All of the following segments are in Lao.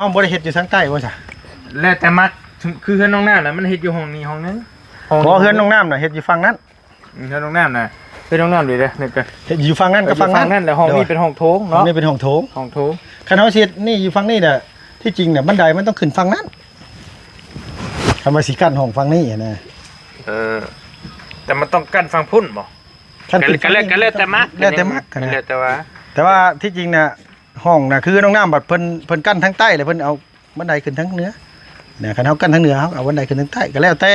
ເຮົາບໍ່ໄດ້ເຮັດຢູ່ທາງໃຕ້ບໍ່ຊະ? ແລ້ວແຕ່ມັກ ຄືເຮືອນນ້ອງນ້ຳນະ ມັນເຮັດຢູ່ຫ້ອງນີ້ຫ້ອງໜຶ່ງ ຫ້ອງນີ້ ບໍ່ ເຮືອນນ້ອງນ້ຳນະ ເຮັດຢູ່ຝັ່ງນັ້ນ. ອືມ ເຮືອນນ້ອງນ້ຳນະ ເຮືອນນ້ອງນ້ຳເດ້ ເດີ ນີ້ກໍເຮັດຢູ່ຝັ່ງນັ້ນກັບຝັ່ງນັ້ນ ຝັ່ງນັ້ນ ແລ້ວຫ້ອງນີ້ເປັນຫ້ອງໂຖງເນາະ ຫ້ອງນີ້ເປັນຫ້ອງໂຖງ ຫ້ອງໂຖງ. ຄັນເຮົາຊິເຮັດນີ້ຢູ່ຝັ່ງນີ້ນະ ທີ່ຈິງນະ ບັນໄດມັນຕ້ອງຂຶ້ນຝັ່ງນັ້ນ ຄັນວ່າຊິກັ້ນຫ້ອງຝັ່ງນີ້ນະ. ເອີ ແຕ່ມັນຕ້ອງກັ້ນຝັ່ງພຸ້ນບໍ່? ຄັນຂຶ້ນ ກໍແລ້ວ ກໍແລ້ວແຕ່ມັກ ແລ້ວແຕ່ມັກນະ ແລ້ວແຕ່ວ່າ ແຕ່ວ່າທີ່ຈິງນະ ຫ້ອງນະ ຄືນ້ອງນ້ຳບັດເພິ່ນ ເພິ່ນກັ້ນທາງໃຕ້ ແລ້ວເພິ່ນເອົາບັນໄດຂຶ້ນທາງເໜືອນະ. ຄັນເຮົາກັ້ນທາງເໜືອ ເຮົາເອົາບັນໄດຂຶ້ນທາງໃຕ້ ກໍແລ້ວແຕ່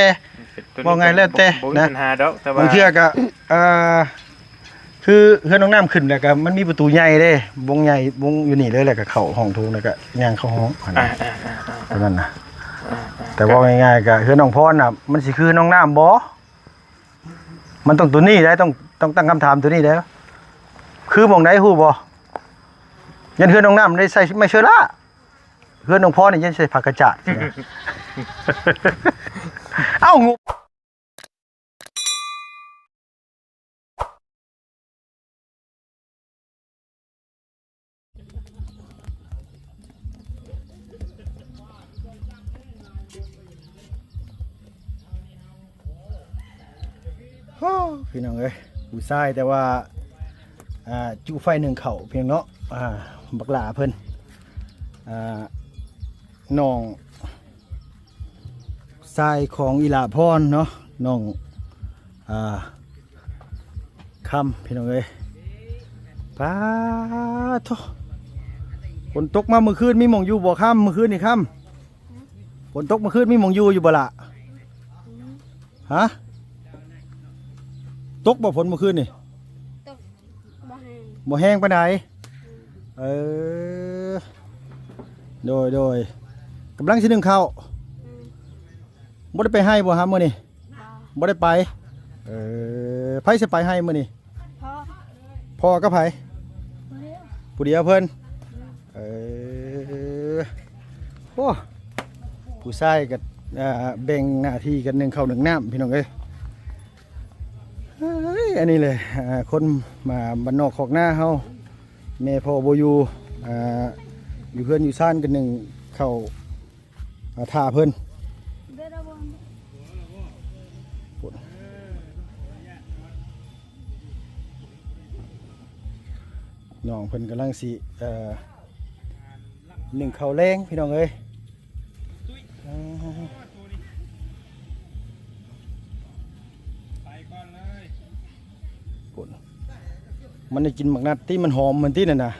ເວົ້າງ່າຍແລ້ວແຕ່ນະ. ບາງເທື່ອກໍ ເອີ ຄືເຮືອນນ້ອງນ້ຳຂຶ້ນແລ້ວກໍມັນມີປະຕູໃຫຍ່ເດ້ ວົງໃຫຍ່ ວົງຢູ່ນີ້ເລີຍ ແລ້ວກໍເຂົ້າຫ້ອງໂຖງ ແລ້ວກໍຍ່າງເຂົ້າຫ້ອງຫັ້ນນະ ເທົ່ານັ້ນນະ. ແຕ່ເວົ້າງ່າຍໆ ກໍເຮືອນນ້ອງພອນນະ ມັນຊິຄືນ້ອງນ້ຳບໍ່? ມັນຕ້ອງໂຕນີ້ໄດ໋ ຕ້ອງ ຕ້ອງຕັ້ງຄຳຖາມໂຕນີ້ໄດ໋ ຄືໝ່ອງໃດຮູ້ບໍ່? ຍັນເຮືອນນ້ອງນ້ຳໄດ້ໃສ່ໄມ້ເຊີລາ ເຮືອນນ້ອງພອນນີ້ຍັນໃສ່ຜ້າກະຈາດ. ເອົ້າ ງຸບ. ໂອ້ ພີ່ນ້ອງເອີຍ ຜູ້ຊາຍ ແຕ່ວ່າ ອ່າ ຈຸໄຟໜຶ້ງເຂົ້າພຽງເນາະ. ອ່າ ບັກຫຼ້າເພິ່ນ ອ່າ ນ້ອງ ຊາຍຂອງອີ່ຫຼ້າພອນເນາະ ນ້ອງ ອ່າ ຄຳ ພີ່ນ້ອງເອີຍ. ປາໂທ້ ຝົນຕົກມາມື້ຄືນ ມີໝ່ອງຢູ່ບໍ່ຄຳ? ມື້ຄືນນີ້ຄຳ ຝົນຕົກມື້ຄືນ ມີໝ່ອງຢູ່ຢູ່ບໍ່ລະ? ຮະ ຕົກບໍ່ຝົນມື້ຄືນນີ້? ຕົກ ບໍ່ແຮງ ບໍ່ແຮງປານໃດ. ເອີ ໂດຍ ໂດຍ ກຳລັງຊິໜຶ້ງເຂົ້າ. ອືມ ບໍ່ໄດ້ໄປໄຮ່ບໍ່ຫາມື້ນີ້? ບໍ່ ບໍ່ໄດ້ໄປ. ເອີ ໃຜຊິໄປໄຮ່ມື້ນີ້? ພໍ່ ພໍ່ກັບໃຜ? ຜູ້ດຽວ ຜູ້ດຽວເພິ່ນ. ອືມ ເອີ ໂອ້ ຜູ້ຊາຍກໍ ອ່າ ແບ່ງໜ້າທີ່ກັນໜຶ້ງເຂົ້າໜຶ້ງນ້ຳ ພີ່ນ້ອງເອີຍ. ເອີຍ ອັນນີ້ແຫຼະ ອ່າ ຄົນມາບ້ານນອກຄອກນາເຮົາ ແມ່ພໍ່ບໍ່ຢູ່ ອ່າ ຢູ່ເຮືອນຢູ່ຊານກັນໜຶ້ງເຂົ້າ ອ່າ ຖ້າເພິ່ນ. ນ້ອງເພິ່ນກຳລັງຊິ ເອີ ໜຶ້ງເຂົ້າແລງ ພີ່ນ້ອງເອີຍ. ມັນໄດ້ກິນໝາກນັດຕິ ມັນຫອມມັນຕິນັ້ນນະ.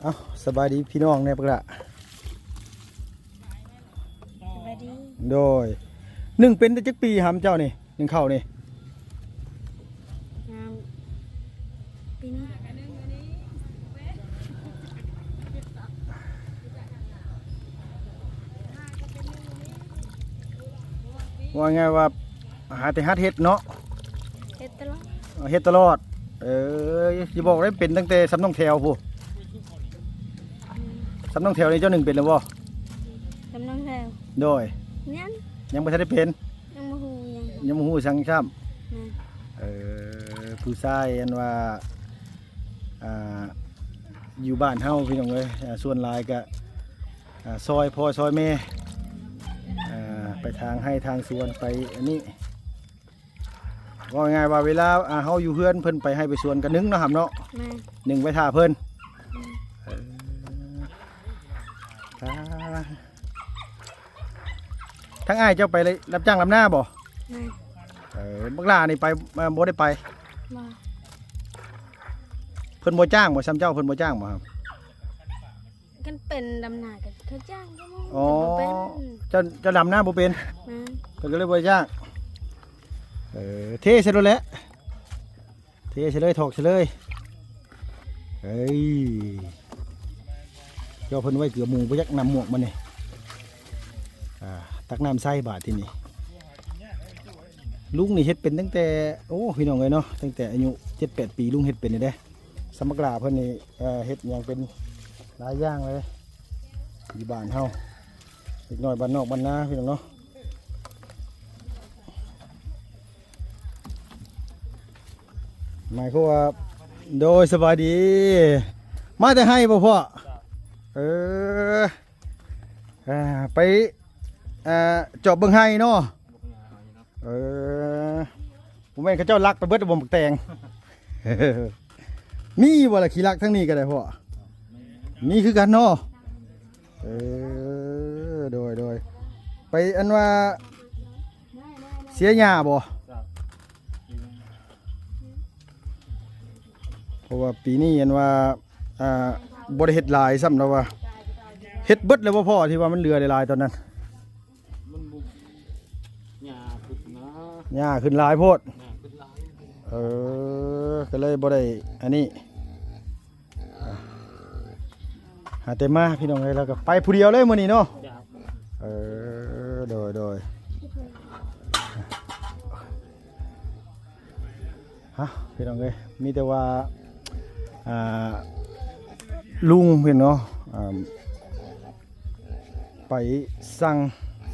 ເອົ້າ ສະບາຍດີພີ່ນ້ອງແດ່ບັກຫຼ້າ. ສະບາຍດີ. ໂດຍ ໜຶ້ງເປັນແຕ່ຈັກປີຫຳເຈົ້ານີ້? ໜຶ້ງເຂົ້ານີ້ ປີນີ້ ວ່າງ່າຍວ່າ ຫາແຕ່ຫັດເຮັດເນາະ. ເຮັດຕະຫຼອດ ເຮັດຕະຫຼອດ. ເອີ ຊິບອກໄດ້ເປັນຕັ້ງແຕ່ຊຳໜອງແຖວພຸ້ນ. ອືມ ຊຳໜອງແຖວນີ້ເຈົ້າໜຶ້ງເປັນແລ້ວບໍ່? ຊຳໜອງແຖວ ໂດຍ ຍັງ ຍັງບໍ່ທັນໄດ້ເປັນ. ຍັງບໍ່ຮູ້ຫຍັງ ຍັງບໍ່ຮູ້ຫຍັງຊ້ຳ. ແມ່ນ ເອີ ຜູ້ຊາຍອັນວ່າ ອ່າ ຢູ່ບ້ານເຮົາ ພີ່ນ້ອງເອີຍ ອ່າ ສ່ວນຫຼາຍກະ ອ່າ ຊ່ອຍພໍ່ຊ່ອຍແມ່ ອ່າ ໄປທາງໄຮ່ທາງສວນ ໄປອັນນີ້. ເວົ້າງ່າຍໆວ່າເວລາ ອ່າ ເຮົາຢູ່ເຮືອນ ເພິ່ນໄປໄຮ່ໄປສວນກະໜຶ້ງເນາະ ຫຳເນາະ. ແມ່ນ ໜຶ້ງໄວ້ຖ້າເພິ່ນ. ອືມ ເອີ ອ່າ ທາງອ້າຍເຈົ້າໄປຮັບຈ້າງດຳນາບໍ່? ແມ່ນ ເອີ ບັກຫຼ້ານີ້ໄປ ເອີ ບໍ່ໄດ້ໄປ. ບໍ່ ເພິ່ນບໍ່ຈ້າງບໍ່ ຊຳເຈົ້າ ເພິ່ນບໍ່ຈ້າງບໍ່? ຄັນເປັນດຳນາກໍເຂົາຈ້າງຢູ່. ອໍ ແຕ່ບໍ່ເປັນ ເຈົ້າ ເຈົ້າດຳນາບໍ່ເປັນ. ແມ່ນ ເພິ່ນກໍເລີຍບໍ່ຈ້າງ. ເອີ ເທໃສ່ໂລດແຫຼະ ເທໃສ່ເລີຍ ຖອກໃສ່ເລີຍ. ເອີຍ ເຈົ້າ ເພິ່ນໄວ້ເກືອໝູບໍ່ຈັກ ນ້ຳໝວກມັນນີ້. ອ່າ ຕັກນ້ຳໃສ່ບາດທີນີ້. ລຸງນີ້ເຮັດເປັນຕັ້ງແຕ່ ໂອ້ ພີ່ນ້ອງເອີຍເນາະ ຕັ້ງແຕ່ອາຍຸເຈັດແປດປີ ລຸງເຮັດເປັນນີ້ເດ້. ສຳບັກຫຼ້າເພິ່ນນີ້ ເອີ ເຮັດຫຍັງເປັນຫຼາຍຢ່າງເລີຍ ຢູ່ບ້ານເຮົາ ເດັກນ້ອຍບ້ານນອກບ້ານນາ ພີ່ນ້ອງເນາະ. ໝາຍຄວາມວ່າ ໂດຍ ສະບາຍດີ ມາແຕ່ໄຮ່ບໍ່ພໍ່? ເອີ ອ່າ ໄປ ອ່າ ເຈາະເບິ່ງໄຮ່ເນາະ. ເອີ ບໍ່ແມ່ນເຂົາເຈົ້າລັກໄປເບິດບໍ່ໝາກແຕງ? ມີບໍ່ລະ ຂີ້ລັກທາງນີ້ກໍໄດ້ພໍ່? ມີຄືກັນເນາະ. ເອີ ໂດຍ ໂດຍ ໄປອັນວ່າເສຍຫຍ້າບໍ່? ເພາະວ່າປີນີ້ອັນວ່າ ອ່າ ບໍ່ໄດ້ເຮັດຫຼາຍຊ້ຳລະວ່າ. ເຮັດເບິດແລ້ວບໍ່ພໍ່ ທີ່ວ່າມັນເຫຼືອຫຼາຍໆຕອນນັ້ນ? ມັນບໍ່ ຫຍ້າຂຶ້ນນະ ຫຍ້າຂຶ້ນຫຼາຍໂພດ. ຫຍ້າຂຶ້ນຫຼາຍ ເອີ ກໍເລີຍບໍ່ໄດ້ອັນນີ້ ຫາແຕ່ມາພີ່ນ້ອງເອີຍ ແລ້ວກໍໄປຜູ້ດຽວເລີຍມື້ນີ້ເນາະ. ເອີ ໂດຍ ໂດຍ. ຮະ ພີ່ນ້ອງເອີຍ ມີແຕ່ວ່າ ອ່າ ລຸງເພິ່ນເນາະ ອ່າ ໄປສັ່ງ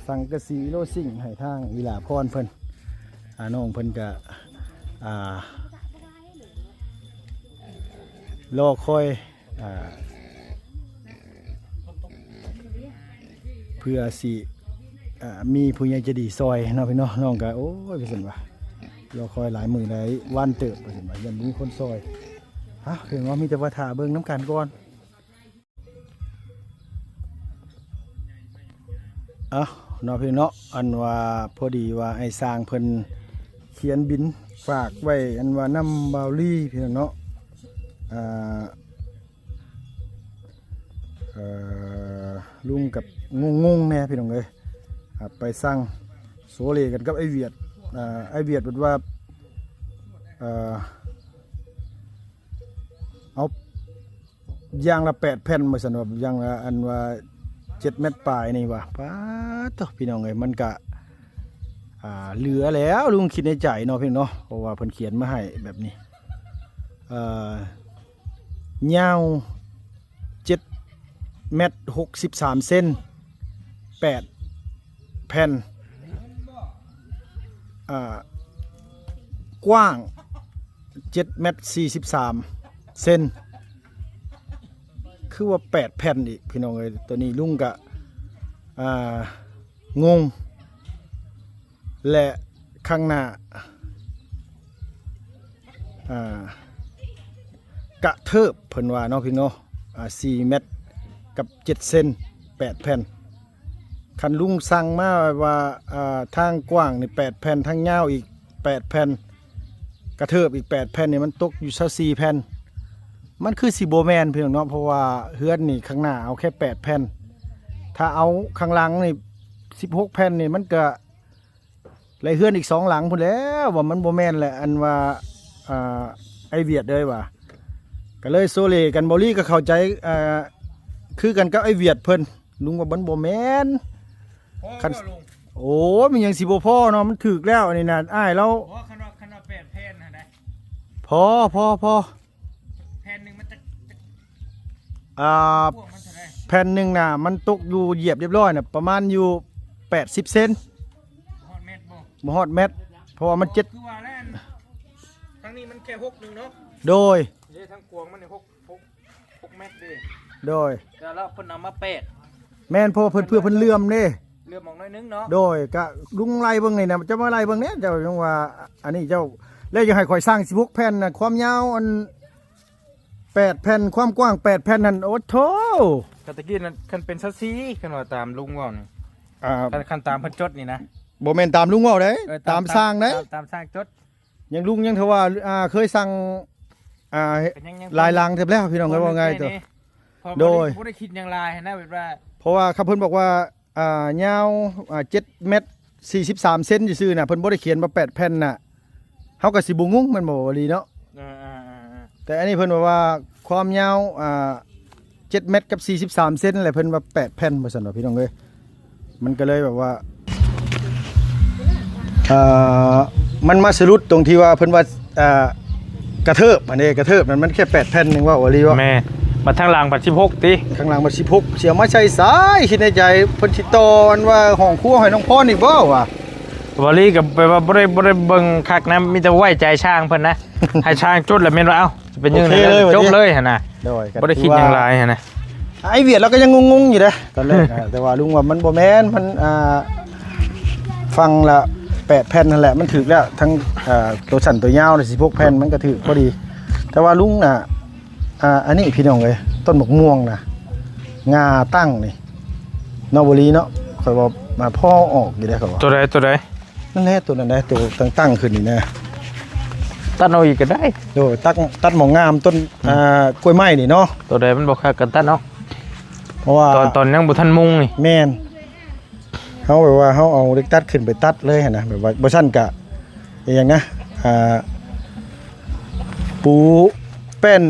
ສັງກະສີໂລຊິງໃຫ້ທາງອີຫຼ້າພອນເພິ່ນ. ອ່າ ນ້ອງເພິ່ນກະ ອ່າ ລໍຄອຍ ອ່າ ເພື່ອຊິ ອ່າ ມີຜູ້ໃຫຍ່ໃຈດີຊ່ອຍເນາະພີ່ນ້ອງ. ນ້ອງກະ ໂອ້ຍ ວ່າຊັ້ນວ່າ ລໍຄອຍຫຼາຍມື້ຫຼາຍວັນເຕີບ ວ່າຊັ້ນວ່າ ຍັງບໍ່ມີຄົນຊ່ອຍ. ຮະ ເຫັນວ່າມີແຕ່ວ່າຖ້າເບິ່ງນຳກັນກ່ອນ. ເອົ້າ ເນາະພີ່ນ້ອງເນາະ ອັນວ່າພໍດີວ່າອ້າຍຊ່າງເພິ່ນຂຽນບິນຝາກໄວ້ ອັນວ່ານຳບ່າວລີພີ່ນ້ອງເນາະ. ອ່າ ເອີ ລຸງກັບງົງໆແດ່ພີ່ນ້ອງເອີຍ. ອ່າ ໄປສັ່ງໂຊເລກັນກັບອ້າຍຫວຽດ. ອ່າ ອ້າຍຫວຽດເພິ່ນວ່າ ເອີ ເອົາ ຢ່າງລະແປດແຜ່ນ ວ່າຊັ້ນວ່າ ຢ່າງລະ ອັນວ່າເຈັດແມັດປາຍນີ້ວ່າ. ປາດໂທ້ ພີ່ນ້ອງເອີຍ ມັນກະ ອ່າ ເຫຼືອແລ້ວ ລຸງຄິດໃນໃຈເນາະພີ່ນ້ອງເນາະ ເພາະວ່າເພິ່ນຂຽນມາໃຫ້ແບບນີ້. ເອີ ຍາວເຈັດແມັດຫົກສິບສາມເຊັນ ແປດແຜ່ນ ອ່າ ກວ້າງເຈັດແມັດສີ່ສິບສາມເຊັນ ຄືວ່າແປດແຜ່ນອີກ ພີ່ນ້ອງເອີຍ. ໂຕນີ້ລຸງກະ ອ່າ ງົງ ແລະ ຂ້າງໜ້າ ອ່າ ກະເທີບເພິ່ນວ່າເນາະ ພີ່ນ້ອງເນາະ. ອ່າ ສີ່ແມັດກັບເຈັດເຊັນ ແປດແຜ່ນ. ຄັນລຸງສັ່ງມາວ່າ ອ່າ ທາງກວ້າງນີ້ແປດແຜ່ນ ທາງຍາວອີກແປດແຜ່ນ ກະເທີບອີກແປດແຜ່ນນີ້ ມັນຕົກຢູ່ຊາວສີ່ແຜ່ນ. ມັນຄືຊິບໍ່ແມ່ນພີ່ນ້ອງເນາະ ເພາະວ່າເຮືອນນີ້ຂ້າງໜ້າເອົາແຄ່ແປດແຜ່ນ ຖ້າເອົາຂ້າງຫຼັງນີ້ສິບຫົກແຜ່ນນີ້ ມັນກະໄລ່ເຮືອນອີກສອງຫຼັງພຸ້ນແຫຼະ. ວ່າມັນບໍ່ແມ່ນແຫຼະ ອັນວ່າ ອ່າ ອ້າຍຫວຽດເອີຍວ່າ. ກະເລີຍໂຊເລກັນ ບ່າວລີກະເຂົ້າໃຈ ອ່າ ຄືກັນກັບອ້າຍຫວຽດເພິ່ນ. ລຸງວ່າມັນບໍ່ແມ່ນ ພໍ ຄັນ ບໍ່ລຸງ? ໂອ້ ມັນຍັງຊິບໍ່ພໍເນາະ ມັນຖືກແລ້ວ ອັນນີ້ນະ ອ້າຍລາວ. ບໍ່ ຄັນວ່າ ຄັນວ່າແປດແຜ່ນຫັ້ນໃດ ພໍ ພໍ ພໍ ແຜ່ນໜຶ່ງມັນຈະ ຈະ ອ່າ ກວ້າງມັນເທົ່າໃດ? ແຜ່ນໜຶ່ງນະ ມັນຕົກຢູ່ ຢຽບຮຽບຮ້ອຍນະ ປະມານຢູ່ແປດສິບເຊັນ. ບໍ່ຮອດແມັດບໍ່? ບໍ່ຮອດແມັດ ເພາະວ່າມັນເຈັດ ຄືວ່າແລ້ວ ທາງນີ້ມັນແຄ່ຫົກໜຶ່ງເນາະ. ໂດຍ ເດ້ ທາງກວ້າງມັນນີ້ຫົກ ຫົກ ຫົກແມັດເດ້. ໂດຍ ແຕ່ລະເພິ່ນເອົາມາແປດ. ແມ່ນ ເພາະວ່າເພິ່ນ ເພື່ອເພິ່ນເຫຼື່ອມເດ້ ເຫຼື່ອມອອກໜ້ອຍໜຶ່ງເນາະ. ໂດຍ ກະລຸງໄລ່ເບິ່ງນີ້ນະ ເຈົ້າມາໄລ່ເບິ່ງແດ່ ເຈົ້າຍັງວ່າ ອັນນີ້ເຈົ້າ ແລ້ວຍັງໃຫ້ຂ້ອຍສັ່ງສິບຫົກແຜ່ນນະ ຄວາມຍາວອັນແປດແຜ່ນ ຄວາມກວ້າງແປດແຜ່ນຫັ້ນ ໂອ້ໂທ້. ກະຕະກີ້ນັ້ນ ຄັນເປັນຊາວສີ່ ຄັນວ່າຕາມລຸງເວົ້ານີ້ ອ່າ ຄັນ ຄັນຕາມເພິ່ນຈົດນີ້ນະ ບໍ່ແມ່ນຕາມລຸງເວົ້າເດ້ ເອີ ຕາມ ຕາມຊ່າງເດ້ ຕາມ ຕາມຊ່າງຈົດ. ຍັງລຸງຍັງເທື່ອວ່າ ອ່າ ເຄີຍສັ່ງ ອ່າ ກໍຍັງ ຍັງ ຫຼາຍຫຼັງເຕີບແລ້ວ ພີ່ນ້ອງເອີຍ ເວົ້າງ່າຍໂຕ. ໂດຍ ບໍ່ໄດ້ຄິດຫຍັງຫຼາຍຫັ້ນນະ ແບບວ່າ ເພາະວ່າຄັນເພິ່ນບອກວ່າ ອ່າ ຍາວ ອ່າ ເຈັດແມັດສີ່ສິບສາມເຊັນຊື່ໆນະ ເພິ່ນບໍ່ໄດ້ຂຽນວ່າແປດແຜ່ນນະ ເຮົາກໍຊິບໍ່ງົງແມ່ນບໍ່ ບ່າວລີເນາະ? ເອີ ເອີ ເອີ ເອີ ແຕ່ອັນນີ້ເພິ່ນບອກວ່າຄວາມຍາວ ອ່າ ເຈັດແມັດກັບສີ່ສິບສາມເຊັນ ແລະ ເພິ່ນວ່າແປດແຜ່ນ ວ່າຊັ້ນວ່າ ພີ່ນ້ອງເອີຍ. ມັນກໍເລີຍແບບວ່າ ເອີ ມັນມາສະຫຼຸດຕົງທີ່ວ່າເພິ່ນວ່າ ເອີ ກະເທີບ ອັນນີ້ກະເທີບນັ້ນມັນແຄ່ແປດແຜ່ນໜຶ່ງ ເວົ້າອີ່ຫຼີເນາະ. ແມ່ນ ບັດທາງຫຼັງບັດສິບຫົກຕິ ທາງຫຼັງບັດສິບຫົກ ຊິເອົາມາໃສ່ໃສ ຄິດໃນໃຈ ເພິ່ນຊິຕໍ່ອັນວ່າຫ້ອງຄົວໃຫ້ນ້ອງພອນອີກບໍ່ວະ? ບ່າວລີກໍແບບວ່າບໍ່ໄດ້ ບໍ່ໄດ້ເບິ່ງຄັກນະ ມີແຕ່ໄວ້ໃຈຊ່າງເພິ່ນນະ ໃຫ້ຊ່າງຈົດແລ້ວແມ່ນວ່າ ເອົ້າ ຊິເປັນຫຍັງ ໂອເຄເລີຍ ຈົບເລີຍຫັ້ນນະ. ໂດຍ ບໍ່ໄດ້ຄິດຫຍັງຫຼາຍຫັ້ນນະ. ອ້າຍວຽດລາວກໍຍັງງົງໆຢູ່ເດ້ຕອນແລກນະ ແຕ່ວ່າລຸງວ່າມັນບໍ່ແມ່ນ ມັນ ອ່າ ຝັ່ງລະແປດແຜ່ນຫັ້ນແຫຼະ ມັນຖືກແລ້ວ ທັງ ອ່າ ໂຕສັ້ນໂຕຍາວນີ້ສິບຫົກແຜ່ນ ມັນກໍຖືກພໍດີ ແຕ່ວ່າລຸງນະ ອ່າ ອັນນີ້ພີ່ນ້ອງເອີຍ ຕົ້ນໝາກມ່ວງນະ ງ່າຕັ້ງນີ້ ເນາະ ບໍ່ລີເນາະ ຂ້ອຍວ່າພໍອອກຢູ່ເດ້ ຂ້ອຍວ່າ ໂຕໃດ ໂຕໃດ? ນັ້ນແຫຼະ ໂຕນັ້ນແຫຼະ ໂຕຕັ້ງໆຂຶ້ນນີ້ນະ ຕັດເອົາອີກກໍໄດ້ ໂດຍ ຕັດ ຕັດໝ່ອງງາມຕົ້ນ ອືມ ອ່າ ກ້ວຍໄມ້ນີ້ເນາະ ໂຕໃດມັນບໍ່ຄັກກໍຕັດເອົາ ເພາະວ່າ ຕອນ ຕອນຍັງບໍ່ທັນມຸງນີ້ ແມ່ນ ເຮົາແບບວ່າເຮົາເອົາເຫຼັກຕັດຂຶ້ນໄປຕັດເລີຍຫັ້ນນະ ແບບວ່າບໍ່ຊັ້ນກະອີຫຍັງນະ ອ່າ ປູແປ້ນ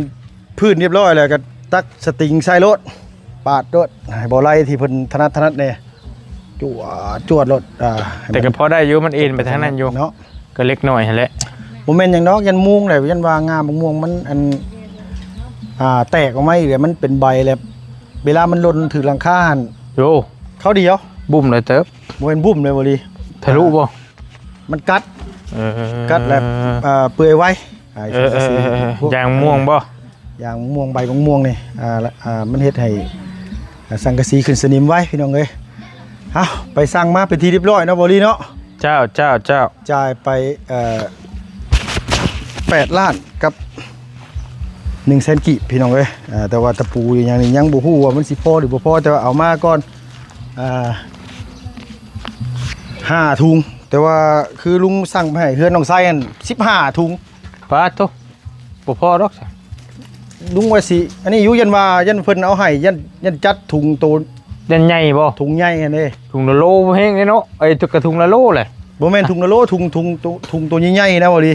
ພື້ນຮຽບຮ້ອຍແລ້ວກໍຕັກສະຕິງໃສ່ໂລດ ປາດໂລດ ໃຫ້ບໍ່ໄຫຼທີ່ເພິ່ນຖະໜັດ ຖະໜັດແດ່ ຈວດ ຈວດໂລດ ອ່າ ໃຫ້ມັນ ແຕ່ກໍພໍໄດ້ຢູ່ ມັນເອັນໄປທາງນັ້ນຢູ່ເນາະ ກໍເລັກນ້ອຍຫັ້ນແຫຼະ ບໍ່ແມ່ນຫຍັງດອກ ຢ້ານມຸງແຫຼະ ຢ້ານວ່າງ່າໝາກມ່ວງມັນ ອັນ ອ່າ ແຕກອອກມາອີກແລ້ວ ມັນເປັນໃບແລ້ວ ເວລາມັນຫຼົ່ນຖືກຫຼັງຄາຫັ້ນ ໂອ້ ຄາວດຽວ ບຸ້ມຫຼາຍເຕີບ ບໍ່ແມ່ນບຸ້ມເລີຍບໍລີ ທະລຸບໍ່? ມັນກັດ ເອີ ກັດແລ້ວ ເອີ ເປື່ອຍໄວ ອ່າ ເອີ ເອີ ເອີ ຢ່າງມ່ວງບໍ່? ຢ່າງມ່ວງ ໃບມ່ວງໆນີ້ ອ່າ ອ່າ ມັນເຮັດໃຫ້ ອ່າ ສັງກະສີຂຶ້ນສະໜິມໄວ ພີ່ນ້ອງເອີຍ ເອົ້າ ໄປສັ່ງມາເປັນທີ່ຮຽບຮ້ອຍເນາະ ບໍລີເນາະ ເຈົ້າ ເຈົ້າ ເຈົ້າ ຈ່າຍໄປ ເອີ ແປດລ້ານກັບໜຶ່ງແສນກີບ ພີ່ນ້ອງເອີຍ ອ່າ ແຕ່ວ່າຕະປູອີຫຍັງນີ້ຍັງບໍ່ຮູ້ວ່າມັນຊິພໍຫຼືບໍ່ພໍ ແຕ່ວ່າເອົາມາກ່ອນ ອ່າ ຫ້າຖົງ ແຕ່ວ່າຄືລຸງສັ່ງໄປໃຫ້ເຮືອນນ້ອງໄຊຫັ້ນ ສິບຫ້າຖົງ ປາດໂທ້ ບໍ່ພໍດອກຊະ ລຸງວ່າຊິ ອັນນີ້ຢູ່ ຢ້ານວ່າ ຢ້ານເພິ່ນເອົາໃຫ້ ຢ້ານ ຢ້ານຈັດຖົງໂຕ ຢ້ານໃຫຍ່ບໍ່? ຖົງໃຫຍ່ຫັ້ນເດ້ ຖົງລະໂລແຮງເດ້ເນາະ ເອີຍ ກະຖົງລະໂລແຫຼະ ບໍ່ແມ່ນຖົງລະໂລ ຖົງ ຖົງໂຕ ຖົງໂຕໃຫຍ່ໆນະ ບໍລີ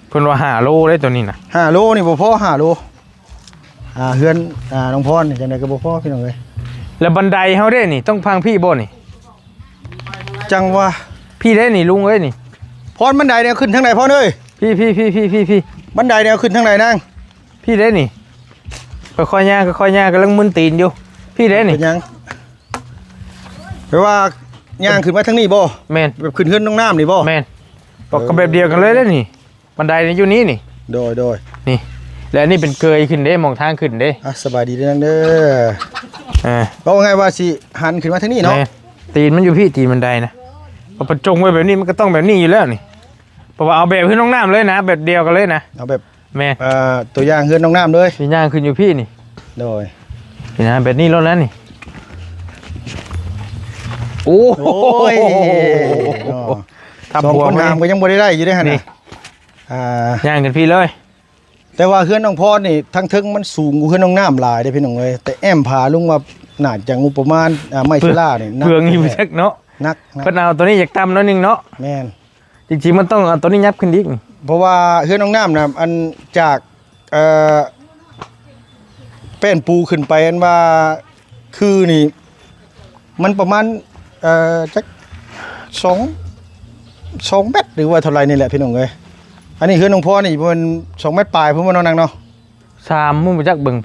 ເພິ່ນວ່າຫ້າໂລເດ້ໂຕນີ້ນະ ຫ້າໂລນີ້ບໍ່ພໍ ຫ້າໂລ ອ່າ ເຮືອນ ອ່າ ນ້ອງພອນນີ້ ຈັ່ງໃດກໍບໍ່ພໍ ພີ່ນ້ອງເອີຍ ແລ້ວບັນໄດເຮົາເດ້ນີ້ ຕ້ອງພັງພີ້ບໍ່ນີ້? ຈັ່ງວ່າ ພີ້ເດ້ນີ້ລຸງເອີຍນີ້ ພອນ ບັນໄດແນວຂຶ້ນທາງໃດພອນເອີຍ? ພີ້ ພີ້ ພີ້ ພີ້ ພີ້ ບັນໄດແນວຂຶ້ນທາງໃດນາງ? ພີ້ເດ້ນີ້ ຄ່ອຍໆຍ່າງ ຄ່ອຍໆຍ່າງ ກຳລັງມຶນຕີນຢູ່ ພີ້ເດ້ນີ້ ເປັນຫຍັງ? ແປວ່າຍ່າງຂຶ້ນມາທາງນີ້ບໍ່? ແມ່ນ ແບບຂຶ້ນເຮືອນນ້ອງນ້ຳນີ້ບໍ່? ແມ່ນ ເອີ ກໍແບບດຽວກັນເລີຍເດ້ນີ້ ບັນໄດນີ້ຢູ່ນີ້ນີ້ ໂດຍ ໂດຍ ນີ້ ແລະອັນນີ້ເປັນເກີຍຂຶ້ນເດ້ ໝ່ອງທາງຂຶ້ນເດ້ ອ່ະ ສະບາຍດີເດີນາງເດີ ເອີ ເວົ້າງ່າຍວ່າຊິຫັນຂຶ້ນມາທາງນີ້ເນາະ ແມ່ນ ຕີນມັນຢູ່ພີ້ ຕີນບັນໄດນະ ເອົາປະຈົງໄວ້ແບບນີ້ ມັນກໍຕ້ອງແບບນີ້ຢູ່ແລ້ວນີ້ ເພາະວ່າເອົາແບບເຮືອນນ້ອງນ້ຳເລີຍນະ ແບບດຽວກັນເລີຍນະ ເອົາແບບ ແມ່ນ ເອີ ຕົວຢ່າງເຮືອນນ້ອງນ້ຳເລີຍ ຊິຍ່າງຂຶ້ນຢູ່ພີ້ນີ້ ໂດຍ ນີ້ນະ ແບບນີ້ໂລດແລ້ວນີ້ ໂອ້ ໂອ້ຍ ເນາະ ທັບຫົວ ສອງຄົນຫາມກໍຍັງບໍ່ໄດ້ໄດ້ຢູ່ເດ້ຫັ້ນນະ ອ່າ ຍ່າງຂຶ້ນພີ້ເລີຍ ແຕ່ວ່າເຮືອນນ້ອງພອນນີ້ທາງເທິງມັນສູງກວ່າເຮືອນນ້ອງນ້ຳຫຼາຍເດ້ພີ່ນ້ອງເອີຍ ແຕ່ແອ້ມຜາລຸງວ່າໜ້າຈະງົບປະມານ ອ່າ ໄມ້ໂຊລານີ້ໜັກ ເປືອງຢູ່ຈັກເນາະ ໜັກ ໜັກ ເພິ່ນເອົາຕົວນີ້ຢາກຕ່ຳໜ້ອຍໜຶ່ງເນາະ ແມ່ນ ຈິງໆມັນຕ້ອງເອົາຕົວນີ້ຫຍັບຂຶ້ນອີກ ເພາະວ່າເຮືອນນ້ອງນ້ຳນະ ອັນຈາກ ເອີ ແປ້ນປູຂຶ້ນໄປ ອັນວ່າຄືນີ້ ມັນປະມານ ເອີ ຈັກສອງ ສອງແມັດ ຫຼືວ່າເທົ່າໃດນີ້ແຫຼະພີ່ນ້ອງເອີຍ ອັນນີ້ເຮືອນນ້ອງພອນນີ້ປະມານສອງແມັດປາຍພຸ້ນເນາະນາງເນາະ ສາມ ບໍ່ຈັກເບິ່ງ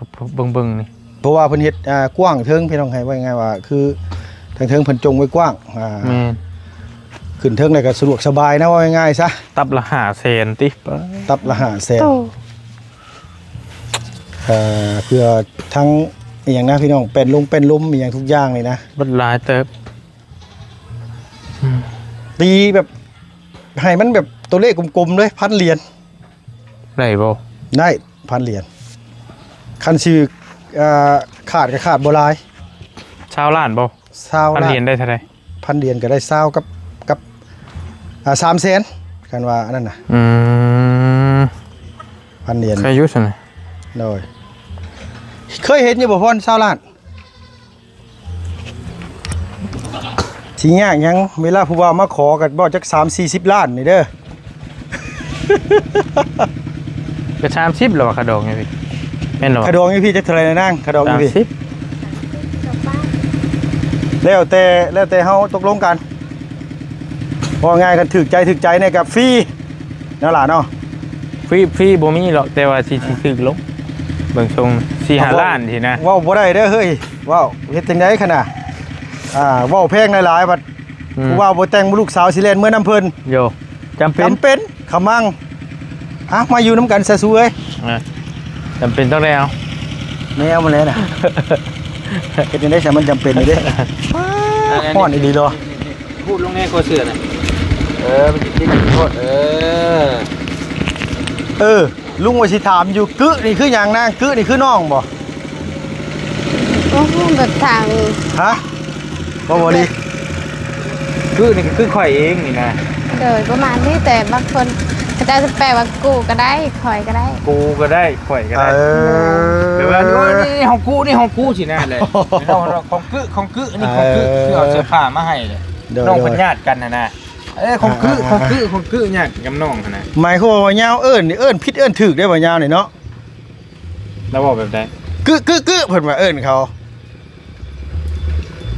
ເບິ່ງໆນີ້ ເພາະວ່າເພິ່ນເຮັດ ອ່າ ກວ້າງເທິງພີ່ນ້ອງ ໃຫ້ວ່າງ່າຍວ່າ ຄືທາງເທິງເພິ່ນຈົ່ງໄວ້ກວ້າງ ອ່າ ແມ່ນ ຂຶ້ນເທິງແລ້ວກໍສະດວກສະບາຍນະ ເວົ້າງ່າຍໆຊະ ຕັບລະຫ້າແສນຕິ ຕັບລະຫ້າແສນ ໂອ້ ເອີ ເພື່ອທັງອີຫຍັງນະພີ່ນ້ອງ ແປ້ນລົງແປ້ນລົມອີຫຍັງທຸກຢ່າງນີ້ນະ ເບິດຫຼາຍເຕີບ ຕີແບບ ໃຫ້ມັນແບບຕົວເລກກົມໆເລີຍ ພັນຫຼຽນ ໄດ້ບໍ່? ໄດ້ ພັນຫຼຽນ ຄັນຊິ ເອີ ຂາດກໍຂາດບໍ່ຫຼາຍ ຊາວລ້ານບໍ່? ຊາວລ້ານ ພັນຫຼຽນໄດ້ເທົ່າໃດ? ພັນຫຼຽນກໍໄດ້ຊາວກັບ ກັບ ອ່າ ສາມແສນ ຄັນວ່າອັນນັ້ນນະ ອືມ ພັນຫຼຽນ ໃຄຢູ່ຊັ້ນນະ ໂດຍ ເຄີຍເຫັນຢູ່ບໍ່ພອນ ຊາວລ້ານ? ຊິຍາກຫຍັງ ເວລາຜູ້ບ່າວມາຂໍກໍເວົ້າຈັກສາມສີ່ສິບລ້ານນີ້ເດີ ກໍສາມສິບແລ້ວວ່າຄ່າດອງຢູ່ພີ້ ແມ່ນບໍ່? ຄ່າດອງຢູ່ພີ້ຈັກເທົ່າໃດນະນາງ? ຄ່າດອງຢູ່ພີ້ ສາມສິບ ແລ້ວແຕ່ ແລ້ວແຕ່ເຮົາຕົກລົງກັນ ເວົ້າງ່າຍ ຄັນຖືກໃຈ ຖືກໃຈນີ້ກໍຟຣີເນາະຫຼ້າເນາະ ຟຣີ ຟຣີບໍ່ມີດອກ ແຕ່ວ່າຊິ ຊິຖືກລົງ ເບິ່ງຊົງ ສີ່ຫ້າລ້ານຊີ້ນະ ເວົ້າບໍ່ໄດ້ເດີເຮີ້ຍ ເວົ້າເຮັດຈັ່ງໃດຂະນະ ອ່າ ເວົ້າແພງຫຼາຍໆ ບັດ ອືມ ຜູ້ບ່າວບໍ່ແຕ່ງ ລູກສາວຊິແລ່ນເມືອນຳເພິ່ນ ໂຢ ຈຳເປັນ ຈຳເປັນ ຂະມັງ ອ່ະ ມາຢູ່ນຳກັນຊະສູເອີຍ ອ່າ ຈຳເປັນຕ້ອງໄດ້ເອົາ ແນວມາແລ້ວນະ ເຮັດຈັ່ງໃດຊະ ມັນຈຳເປັນຢູ່ເດ້. ຮ້ອນອີ່ຫຼີເນາະ. ຮູດລົງແດ່ ຄໍເສື້ອນະ. ເອີ ມັນຊິຕິດໂພດ. ເອີ ເອີ ລຸງວ່າຊິຖາມຢູ່ ກຶນີ້ຄືຫຍັງນາງ? ກຶນີ້ຄືນ້ອງບໍ່? ບໍ່ຮູ້ ແບບທາງ ຮະ? ບໍ່ ບໍ່ລີ. ກຶນີ້ຄືຂ້ອຍເອງນີ້ນະ. ໂດຍ ປະມານນີ້ ແຕ່ບາງຄົນເຂົາເຈົ້າຈະແປວ່າ ກູກໍໄດ້ ຂ້ອຍກໍໄດ້ ກູກໍໄດ້ ຂ້ອຍກໍໄດ້. ເອີ ແບບວ່າ ໂອ້ຍ ນີ້ຂອງກູ ນີ້ຂອງກູຊີ້ນະແຫຼະ. ນ້ອງ ຂອງກຶ ຂອງກຶ ອັນນີ້ຂອງກຶ ເອີ ຄືເອົາເສື້ອຜ້າມາໃຫ້ເລີຍ. ໂດຍ ນ້ອງເພິ່ນຍາດກັນຫັ້ນນະ. ເອີ ຂອງກຶ ອ່າໆໆ ຂອງກຶ ຂອງກຶຍາດກັບນ້ອງຫັ້ນນະ. ໝາຍຄວາມວ່າຍາວເອີ້ນນີ້ ເອີ້ນຜິດເອີ້ນຖືກໄດ້ບໍ່ຍາວນີ້ເນາະ? ລາວເວົ້າແບບໃດ? ກຶ ກຶ ກຶ ເພິ່ນວ່າເອີ້ນເຂົາ.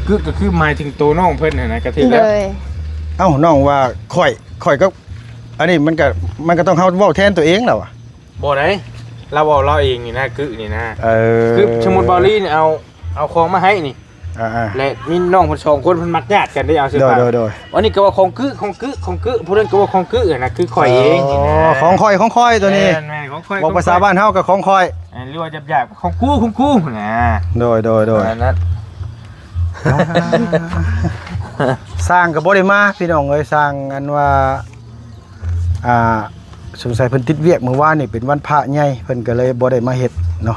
ກຶກໍຄືໝາຍເຖິງໂຕນ້ອງເພິ່ນຫັ້ນນະ ກະຖືກແລ້ວ. ໂດຍ ເອົ້າ ນ້ອງວ່າຂ້ອຍ ຂ້ອຍກໍ ອັນນີ້ມັນກໍ ມັນກໍຕ້ອງ ເຮົາເວົ້າແທນຕົວເອງລະຫວາ. ບໍ່ໄດ້ ລາວເວົ້າລາວເອງນີ້ນະ ກຶນີ້ນະ. ເອີ ຄືສົມມຸດເບົາລີນີ້ເອົາ ເອົາຂອງມາໃຫ້ນີ້ ອ່າໆ ແລະມີນ້ອງເພິ່ນສອງຄົນ ເພິ່ນມັກຍາດກັນເດ້ ເອົາເສື້ອຜ້າ. ໂດຍໆໆ ອັນນີ້ກໍວ່າຂອງກຶ ຂອງກຶ ຂອງກຶ ຜູ້ນັ້ນກໍວ່າຂອງກຶຫັ້ນນະ ຄືຂ້ອຍເອງ. ອໍ ນີ້ນະ ຂອງຂ້ອຍ ຂອງຂ້ອຍຕົວນີ້. ແມ່ນໆ ຂອງຂ້ອຍ ເວົ້າພາສາ ຂອງຂ້ອຍ ບ້ານເຮົາກໍຂອງຂ້ອຍ. ເອີ ຫຼືວ່າຫຍາບໆ ຂອງກູ ຂອງກູນະ. ໂດຍໆໆ ປະມານນັ້ນ. ຊ່າງກໍບໍ່ໄດ້ມາພີ່ນ້ອງເອີຍ ຊ່າງ ອັນວ່າ ອ່າ ສົງໄສເພິ່ນຕິດວຽກ ມື້ວານນີ້ເປັນວັນພະໃຫຍ່ ເພິ່ນກໍເລີຍບໍ່ໄດ້ມາເຮັດເນາະ.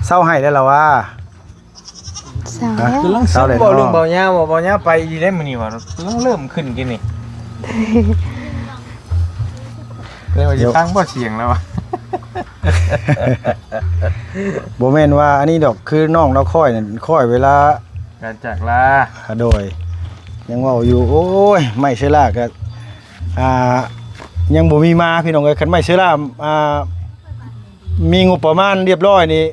ເຊົາໄຫ້ແລ້ວລະຫວາ? ເຊົາແລ້ວ ກຳລັງເຊົາແລ້ວເນາະ. ເວົ້າເລື່ອງເບົາຍາວ ເບົາຍາວໄປອີ່ຫຼີໄດ໋ມື້ນີ້ຫວາ ກຳລັງເລີ່ມຂຶ້ນກິນນີ້. ເລີຍວ່າຊິຟັງບໍ່ສຽງແລ້ວຫວາ. ບໍ່ແມ່ນວ່າອັນນີ້ດອກ ຄືນ້ອງລາວຂ້ອຍນັ້ນ ຂ້ອຍເວລາການຈາກລາ. ໂດຍ ຍັງເວົ້າຢູ່ ໂອ້ຍ ໄມ້ເຊື້ອລາກໍ ອ່າ ຍັງບໍ່ມີມາພີ່ນ້ອງເອີຍ. ຄັນໄມ້ເຊື້ອລາ ອ່າ ມີງົບປະມານລຽບລ້ອຍນີ້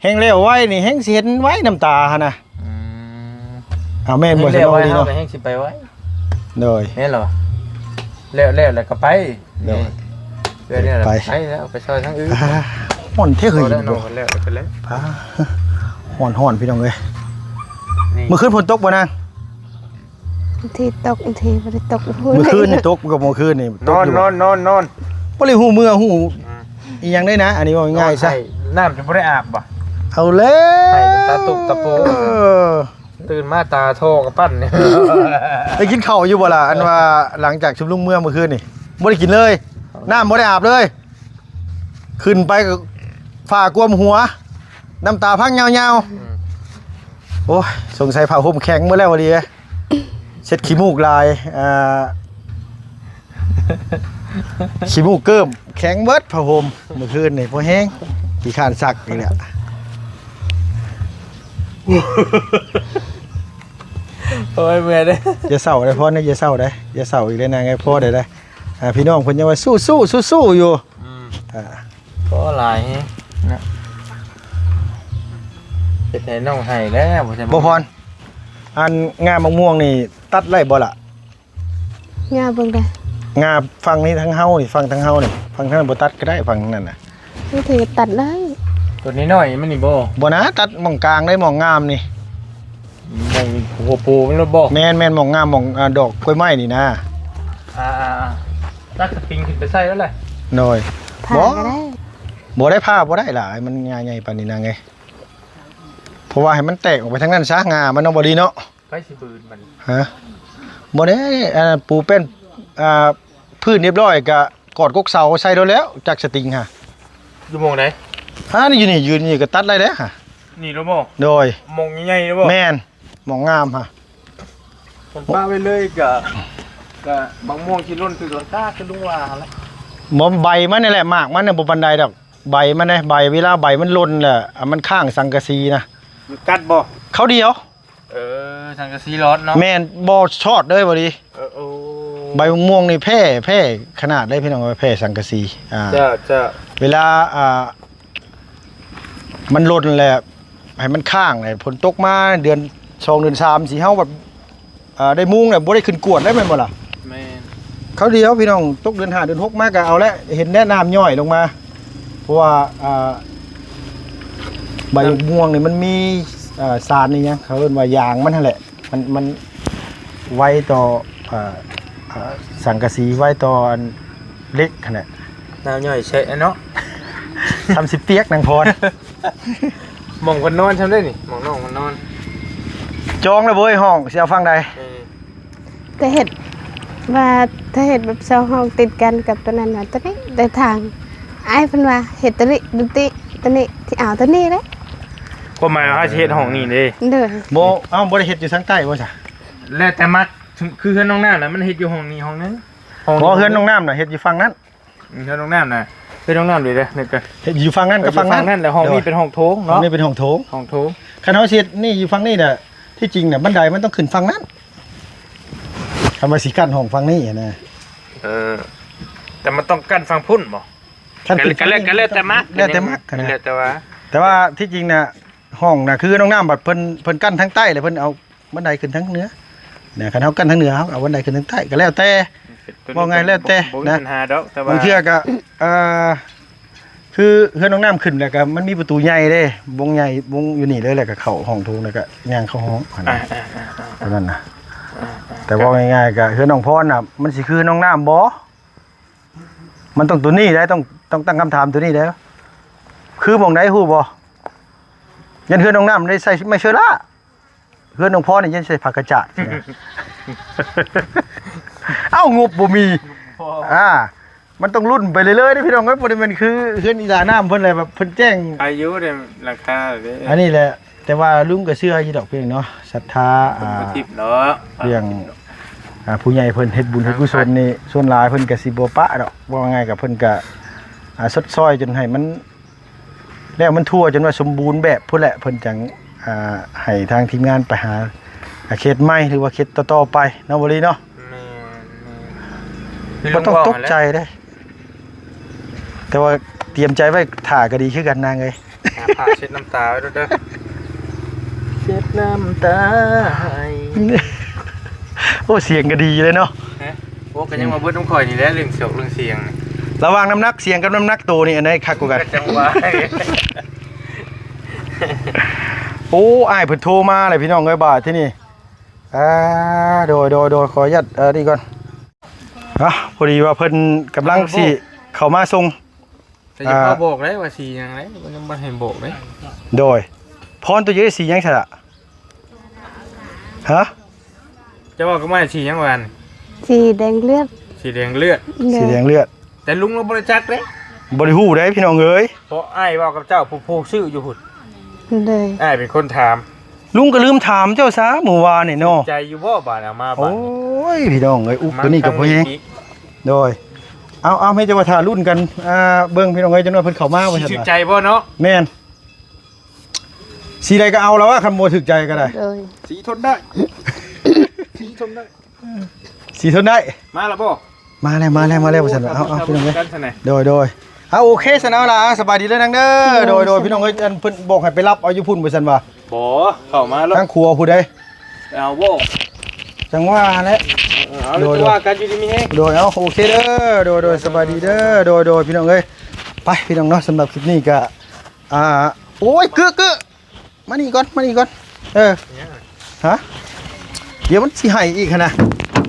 ແຮ່ງແລ້ວໄວນີ້ ແຮ່ງຊິເຫັນໄວນ້ຳຕາຫັ້ນນະ. ອືມ ເອົາແມ່ນບໍ່? ແຮ່ງແລ້ວໄວ ເຮົາກໍແຮ່ງຊິໄປໄວ. ໂດຍ ແມ່ນແລ້ວ ແລ້ວ ແລ້ວ ແລ້ວກໍໄປ. ໂດຍ ແລ້ວ ແລ້ວ ໄປ ໄປແລ້ວ ໄປຊ່ອຍທາງອື່ນ. ອ່າ ຮ້ອນແທ້ເຮີ້ຍ. ແລ້ວກໍແລ້ວ ອ່າ ຮ້ອນໆ ພີ່ນ້ອງເອີຍ. ນີ້ ມື້ຄືນຝົນຕົກບໍ່ນາງ? ບາງທີຕົກ ບາງທີບໍ່ໄດ້ຕົກ. ມື້ຄືນນີ້ຕົກ ກໍມື້ຄືນນີ້ ນອນ ນອນ ນອນ ນອນ ບໍ່ໄດ້ຮູ້ເມື່ອຮູ້ ອືມ ອີ່ຫຍັງເລີຍນະ. ອັນນີ້ເວົ້າງ່າຍໆຊະ ນ້ຳຈະບໍ່ໄດ້ອາບບໍ່? ເອົາແລ້ວ ໄຫ້ນ້ຳຕາຕຸບຕາໂປ ຕື່ນມາຕາທໍ່ກໍປັ້ນ. ໄດ້ກິນເຂົ້າຢູ່ບໍ່ລະ? ອັນວ່າຫຼັງຈາກຊຸມລຸງເມືອມື້ຄືນນີ້ ບໍ່ໄດ້ກິນເລີຍ ນ້ຳບໍ່ໄດ້ອາບເລີຍ. ຂຶ້ນໄປກໍຟ້າກວມຫົວ ນ້ຳຕາພັງຍາວໆ. ອືມ ໂອ້ຍ ສົງໄສຜ້າຫົ່ມແຂງໝົດແລ້ວ ວ່າດີເດ້. ເຊັດຂີ້ມູກຫຼາຍ ອ່າ ຂີ້ມູກເກີ້ມ ແຂງເບິດຜ້າຫົ່ມ. ມື້ຄືນນີ້ພໍແຮງ ຂີ້ຄ້ານຊັກນີ້ແຫຼະ. ໂອ້ຍ ເມື່ອຍເດ້. ຢ່າເສົ້າເດ້ ພໍເດ້ ຢ່າເສົ້າເດ້ ຢ່າເສົ້າອີກເດ້ນາງເອີຍ ພໍໄດ້ເດ້. ອ່າ ພີ່ນ້ອງເພິ່ນຍັງວ່າສູ້ໆ ສູ້ໆຢູ່. ອືມ ອ່າ ກໍຫຼາຍແຮງນະ ເຮັດໃຫ້ນ້ອງໄຫ້ແລ້ວ. ບໍ່ພອນ ອັນງ່າມະມ່ວງນີ້ຕັດໄດ້ບໍ່ລະ? ງ່າເບິ່ງໄດ້ ງ່າຝັ່ງນີ້ ທາງເຮົານີ້ ຝັ່ງທາງເຮົານີ້ ຝັ່ງທາງນັ້ນບໍ່ຕັດກໍໄດ້ ຝັ່ງນັ້ນນະ. ບາງທີກໍຕັດໄດ້ ຕົ້ນນ້ອຍໆມັນນີ້ບໍ່? ບໍ່ນະ ຕັດໝ່ອງກາງໄດ້ ໝ່ອງງາມນີ້ ໝ່ອງຫົວໂປມັນໂລດບໍ່? ແມ່ນໆ ໝ່ອງງາມ ໝ່ອງ ອ່າ ດອກກ້ວຍໄມ້ນີ້ນະ. ອ່າໆໆ ຕັດສະປຣິງຂຶ້ນໄປໃສ່ແລ້ວແຫຼະ. ໂດຍ ຜ່າກໍໄດ້ ບໍ່ ບໍ່ໄດ້ ຜ່າບໍ່ໄດ້ຫຼາຍ ມັນງ່າໃຫຍ່ປານນີ້ນາງເອີຍ. ເພາະວ່າໃຫ້ມັນແຕກອອກໄປທາງນັ້ນຊະ ງ່າມັນເນາະ ບໍ່ດີເນາະ. ໃຜຊິບືນມັນ? ຮະ ບໍ່ໄດ້ ອັນນັ້ນປູແປ້ນ ອ່າ ພື້ນຮຽບຮ້ອຍ ກະກອດກົກເສົາໃສ່ໂລດແລ້ວ ຈັກສະຕຣິງຫະ. ຢູ່ໝ່ອງໃດ? ຮະ ນີ້ຢູ່ນີ້ ຢືນຢູ່ນີ້ກໍຕັດໄດ້ແລ້ວຫະ. ນີ້ໂລດບໍ່? ໂດຍ ໝ່ອງໃຫຍ່ໆໂລດບໍ່? ແມ່ນ ໝ່ອງງາມຫະ. ຄັນປະໄວ້ເລີຍກະ ກະໝາກມ່ວງຊິຫຼົ່ນຄືກັນ ຄືລຸງວ່າຫັ້ນແຫຼະ. ບໍ່ ໃບມັນນີ້ແຫຼະ ໝາກມັນນະບໍ່ປານໃດດອກ. ໃບມັນເດ້ ໃບ ເວລາໃບມັນຫຼົ່ນແຫຼະ ອັນມັນຄ້າງສັງກະສີນະ. ມັນກັດບໍ່? ຄາວດຽວ. ເອີ ສັງກະສີຫຼອດເນາະ. ແມ່ນ ບໍ່ຊອດເລີຍ ບໍ່ດີ. ເອີ ໂອ້ ໃບມ່ວງນີ້ແພ້ ແພ້ຂະໜາດເລີຍພີ່ນ້ອງ ແພ້ສັງກະສີ. ອ່າ ເຈົ້າ ເຈົ້າ ເວລາ ອ່າ ມັນຫຼົ່ນແຫຼະ ໃຫ້ມັນຄ້າງ ໃຫ້ຝົນຕົກມາເດືອນສອງເດືອນສາມ ຊິເຮົາແບບ ອ່າ ໄດ້ມຸງແລ້ວບໍ່ໄດ້ຂຶ້ນກວດແລ້ວແມ່ນບໍ່ລະ? ແມ່ນ ຄາວດຽວພີ່ນ້ອງ ຕົກເດືອນຫ້າເດືອນຫົກມາກໍເອົາແຫຼະ ເຫັນແດ່ນ້ຳຍ້ອຍລົງມາ. ເພາະວ່າ ອ່າ ໃບໝາກມ່ວງນີ້ມັນມີ ອ່າ ສານອີ່ຫຍັງ ເຂົາເອີ້ນວ່າຢາງມັນຫັ້ນແຫຼະ ມັນ ມັນໄວຕໍ່ ອ່າ ອ່າ ສັງກະສີ ໄວຕໍ່ອັນເຫຼັກຫັ້ນແຫຼະ. ນ້ຳຍ້ອຍແຊະເນາະ ທຳຊິປຽກນາງພອນ. ໝ່ອງເພິ່ນນອນຊ່ຳເດ້ນີ້ ໝ່ອງນ້ອງເພິ່ນນອນ. ຈອງແລ້ວເວີຍ ຫ້ອງຊິເອົາຝັ່ງໃດ? ເອີ ແຕ່ເຮັດວ່າ ຖ້າເຮັດແບບສອງຫ້ອງຕິດກັນກັບຕົວນັ້ນວ່າຕົວນີ້ ແຕ່ທາງອ້າຍເພິ່ນວ່າເຮັດຕົວນີ້ ຕົວນີ້ ຕົວນີ້ ຊິເອົາຕົວນີ້ເດ້. ຄວາມໝາຍວ່າເຮົາຊິເຮັດຫ້ອງນີ້ເດ້. ໂດຍ. ບໍ່ ເອົ້າ ບໍ່ໄດ້ເຮັດຢູ່ທາງໃຕ້ບໍ່ຊະ? ແລ້ວແຕ່ມັກ ຄືເຮືອນນ້ອງນ້ຳນະ ມັນເຮັດຢູ່ຫ້ອງນີ້ຫ້ອງໜຶ່ງ. ບໍ່ ເຮືອນນ້ອງນ້ຳນະເຮັດຢູ່ຝັ່ງນັ້ນ. ອືມ ເຮືອນນ້ອງນ້ຳນະ ເຮືອນນ້ອງນ້ຳເດ້ ເດີ ເຮັດຢູ່ຝັ່ງນັ້ນກັບຝັ່ງນັ້ນ. ແລ້ວຫ້ອງນີ້ເປັນຫ້ອງໂຖງເນາະ. ຫ້ອງນີ້ເປັນຫ້ອງໂຖງ ຫ້ອງໂຖງ. ຄັນເຮົາຊິເຮັດນີ້ຢູ່ຝັ່ງນີ້ນະ ທີ່ຈິງນະ ບັນໄດມັນຕ້ອງຂຶ້ນຝັ່ງນັ້ນ ຄັນວ່າຊິກັ້ນຫ້ອງຝັ່ງນີ້ນະ. ເອີ ແຕ່ມັນຕ້ອງກັ້ນຝັ່ງພຸ້ນບໍ່? ຄັນຂຶ້ນ ກໍແລ້ວ ກໍແລ້ວແຕ່ມັກ ແລ້ວແຕ່ມັກນະ ແລ້ວແຕ່ວ່າ. ແຕ່ວ່າທີ່ຈິງນະ ຫ້ອງນະ ຄືນ້ອງນ້ຳບັດເພິ່ນ ເພິ່ນກັ້ນທາງໃຕ້ ແລ້ວເພິ່ນເອົາ ບັນໄດຂຶ້ນທາງເໜືອນະ. ຄັນເຮົາກັ້ນທາງເໜືອ ເຮົາເອົາບັນໄດຂຶ້ນທາງໃຕ້ ກໍແລ້ວແຕ່. ເວົ້າງ່າຍແລ້ວແຕ່ນະ. ບໍ່ມີບັນຫາດອກ ແຕ່ວ່າບາງເທື່ອກໍ ເອີ ຄືເຮືອນນ້ອງນ້ຳຂຶ້ນແລ້ວກໍມັນມີປະຕູໃຫຍ່ເດ້ ວົງໃຫຍ່ ວົງຢູ່ນີ້ເລີຍ ແລ້ວກໍເຂົ້າຫ້ອງໂຖງ ແລ້ວກໍຍ່າງເຂົ້າຫ້ອງຫັ້ນນະ. ອ່າໆໆໆ ເທົ່ານັ້ນນະ. ອ່າໆໆ ແຕ່ເວົ້າງ່າຍໆ ກໍເຮືອນນ້ອງພອນນະ ມັນຊິຄືນ້ອງນ້ຳບໍ່? ມັນຕ້ອງໂຕນີ້ໄດ໋ ຕ້ອງ ຕ້ອງຕັ້ງຄຳຖາມໂຕນີ້ໄດ໋ ຄືໝ່ອງໃດຮູ້ບໍ່? ຢ້ານເຮືອນນ້ອງນ້ຳໄດ້ໃສ່ໄມ້ເຊີລ່າ. ເຮືອນນ້ອງພອນນີ້ຍັງໃສ່ຜ້າກະຈາດ. ເອົ້າ ງົບບໍ່ມີ. ອ່າ ມັນຕ້ອງລຸ້ນໄປເລື້ອຍໆເດ້ພີ່ນ້ອງເອີຍ. ບໍ່ໄດ້ແມ່ນຄືເຮືອນອີຫຼານ້ຳເພິ່ນແຫຼະ ແບບເພິ່ນແຈ້ງ ອາຍຸເດ້ ລາຄາເດ້ ອັນນີ້ແຫຼະ. ແຕ່ວ່າລຸງກໍເຊື່ອຢູ່ດອກພີ່ນ້ອງເນາະ ສັດທາ ອ່າ ເນາະ ເລື່ອງ ອ່າ ຜູ້ໃຫຍ່ເພິ່ນເຮັດບຸນເຮັດກຸສົນນີ້ ສ່ວນຫຼາຍເພິ່ນກໍຊິບໍ່ປະດອກ. ເວົ້າງ່າຍໆ ກໍເພິ່ນກໍ ອ່າ ຊົດຊ່ອຍຈົນໃຫ້ມັນ ແລ້ວມັນທົ່ວຈົນວ່າສົມບູນແບບພຸ້ນແຫຼະ ເພິ່ນຈັ່ງ ອ່າ ໃຫ້ທາງທີມງານໄປຫາ ອ່າ ເຂດໃໝ່ ຫຼືວ່າເຂດຕໍ່ໆໄປເນາະ ບໍ່ລີເນາະ. ແມ່ນໆ ບໍ່ຕ້ອງຕົກໃຈເດ້ ແຕ່ວ່າຕຽມໃຈໄວ້ຖ້າກໍດີຄືກັນນາງເອີຍ. ຫາຜ້າເຊັດນ້ຳຕາໄວ້ໂລດເດີ ເຊັດນ້ຳຕາໃຫ້. ໂອ້ ສຽງກໍດີເລີຍເນາະ. ໂອ້ ກໍຍັງວ່າເບິດນຳຂ້ອຍນີ້ແຫຼະ ເລື່ອງສຽງ ເລື່ອງສຽງ. ລະຫວ່າງນ້ຳໜັກສຽງກັບນ້ຳໜັກໂຕນີ້ ອັນໃດຄັກກວ່າກັນ? ກໍຈັ່ງວ່າ. ໂອ້ ອ້າຍເພິ່ນໂທມາແລ້ວພີ່ນ້ອງເອີຍ ບາດທີນີ້. ອ່າ ໂດຍ ໂດຍ ໂດຍ ຂໍອະນຸຍາດ ເອີ ນີ້ກ່ອນ. ອ່ະ ພໍດີວ່າເພິ່ນກຳລັງຊິເຂົ້າມາສົ່ງ ແຕ່ຢ່າ ອ່າ ເວົ້າບອກໄດ້ວ່າສີຫຍັງໄດ໋ ມັນຍັງບໍ່ໃຫ້ບອກເດ້. ໂດຍ ພອນ ຕົວຈະໄດ້ສີຫຍັງຊະລະ? ຮະ? ເຈົ້າເວົ້າກັບມາສີຫຍັງວ່າຫັ້ນ? ສີແດງເລືອດ. ສີແດງເລືອດ. ໂດຍ ສີແດງເລືອດ. ແຕ່ລຸງລາວບໍ່ໄດ້ຈັກເດ້ ບໍ່ໄດ້ຮູ້ເດ້ພີ່ນ້ອງເອີຍ. ເພາະອ້າຍເວົ້າກັບເຈົ້າ ຜູ້ ຜູ້ຊື້ຢູ່ພຸ້ນ. ໂດຍ ອ້າຍເປັນຄົນຖາມ. ລຸງກໍລືມຖາມເຈົ້າຊະມື້ວານນີ້ເນາະ. ໃຈຢູ່ບໍ່ບາດເອົາມາບາດ? ໂອ້ຍ ພີ່ນ້ອງເອີຍ ອຸກຕົວນີ້ກໍພໍແຮງ. ໂດຍ ເອົາ ເອົາ ມີແຕ່ວ່າຖ້າລຸ້ນກັນ ອ່າ ເບິ່ງພີ່ນ້ອງເອີຍ ຈັກໜ່ອຍເພິ່ນເຂົ້າມາວ່າຊັ້ນ. ຖືກໃຈບໍ່ເນາະ? ແມ່ນ. ສີໃດກໍເອົາລະວ່າ ຄັນບໍ່ຖືກໃຈກໍໄດ້. ໂດຍ ສີທົນໄດ້ ສີທົນໄດ້ ສີທົນໄດ້. ມາລະບໍ່? ມາແລ້ວ ມາແລ້ວ ມາແລ້ວວ່າຊັ້ນ. ເອົາ ເອົາ ພີ່ນ້ອງເອີຍ ໂດຍ ໂດຍ. ເອົາ ໂອເຄຊັ້ນ ເອົາລະ ສະບາຍດີເດີນາງເດີ. ໂດຍ ໂດຍ ໂດຍ ພີ່ນ້ອງເອີຍ ອັນເພິ່ນບອກໃຫ້ໄປລັບເອົາຢູ່ພຸ້ນວ່າຊັ້ນວ່າ. ບໍ່ ເຂົ້າມາແລ້ວ ທາງຄົວຜູ້ໃດ? ເອົາບໍ່? ຈັ່ງວ່າແຫຼະ. ເອີ ເອົາ ໂດຍ ໂດຍ ວ່າກັນ ຢູ່ດີມີແຮງ. ໂດຍ ເອົາ ໂອເຄເດີ ໂດຍ ໂດຍ ສະບາຍດີເດີ. ໂດຍ ໂດຍ ພີ່ນ້ອງເອີຍ ໄປ ພີ່ນ້ອງເນາະ ສຳລັບຄລິບນີ້ກໍ ອ່າ ໂອ້ຍ ກຶ ກຶ ມານີ້ກ່ອນ ມານີ້ກ່ອນ. ເອີ ຫຍັງ? ຮະ? ດຽວມັນຊິໄຫ້ອີກຫັ້ນນະ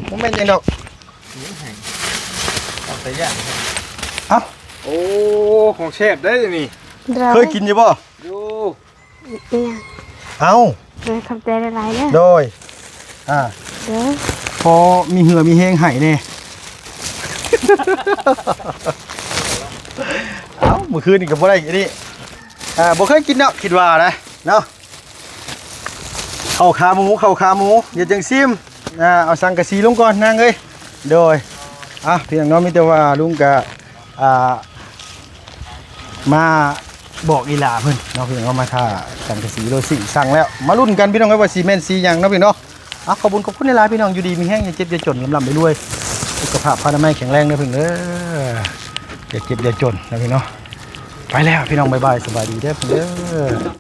ບໍ່ແມ່ນຫຍັງດອກ. ຫຍັງໄຫ້? ເອົາແຕ່ຢ້ານ. ເອົ້າ ໂອ້ ຂອງແຊບໄດ໋ນີ້. ເຄີຍກິນຢູ່ບໍ່? ຢູ່. ອີຫຍັງ? ເອົ້າ ໂດຍ ຂອບໃຈຫຼາຍໆເດີ. ໂດຍ ອ່າ ໂດຍ ພໍມີເຫື່ອມີແຮງໃຫ້ແດ່. ເອົ້າ ມື້ຄືນນີ້ກໍບໍ່ໄດ້ອັນນີ້ ອ່າ ບໍ່ເຄີຍກິນເນາະ ຄິດວ່ານະເນາະ. ເຂົ້າຂາໝູ ເຂົ້າຂາໝູ ດຽວຈັ່ງຊີມ. ອ່າ ເອົາສັງກະສີລົງກ່ອນນາງເອີຍ. ໂດຍ ອ່ະ ພີ່ນ້ອງເນາະ ມີແຕ່ວ່າລຸງກະ ອ່າ ມາບອກອີຫຼ້າເພິ່ນເນາະ ພີ່ນ້ອງເນາະ ມາຖ້າສັງກະສີໂລຊິ ສັ່ງແລ້ວ ມາລຸ້ນກັນ ພີ່ນ້ອງເອີຍ ວ່າຊິແມ່ນສີຫຍັງເນາະ ພີ່ນ້ອງເນາະ. ອ່ະ ຂອບຄຸນ ຂອບຄຸນຫຼາຍໆ ພີ່ນ້ອງ ຢູ່ດີມີແຮງ ຢ່າເຈັບຢ່າຈົນ ລ່ຳໆລວຍໆ ສຸຂະພາບພະນາໄມແຂງແຮງເດີເພິ່ນເດີ ຢ່າເຈັບຢ່າຈົນເນາະ ພີ່ນ້ອງເນາະ. ໄປແລ້ວ ພີ່ນ້ອງ ບາຍບາຍ ສະບາຍດີເດີເພິ່ນເດີ.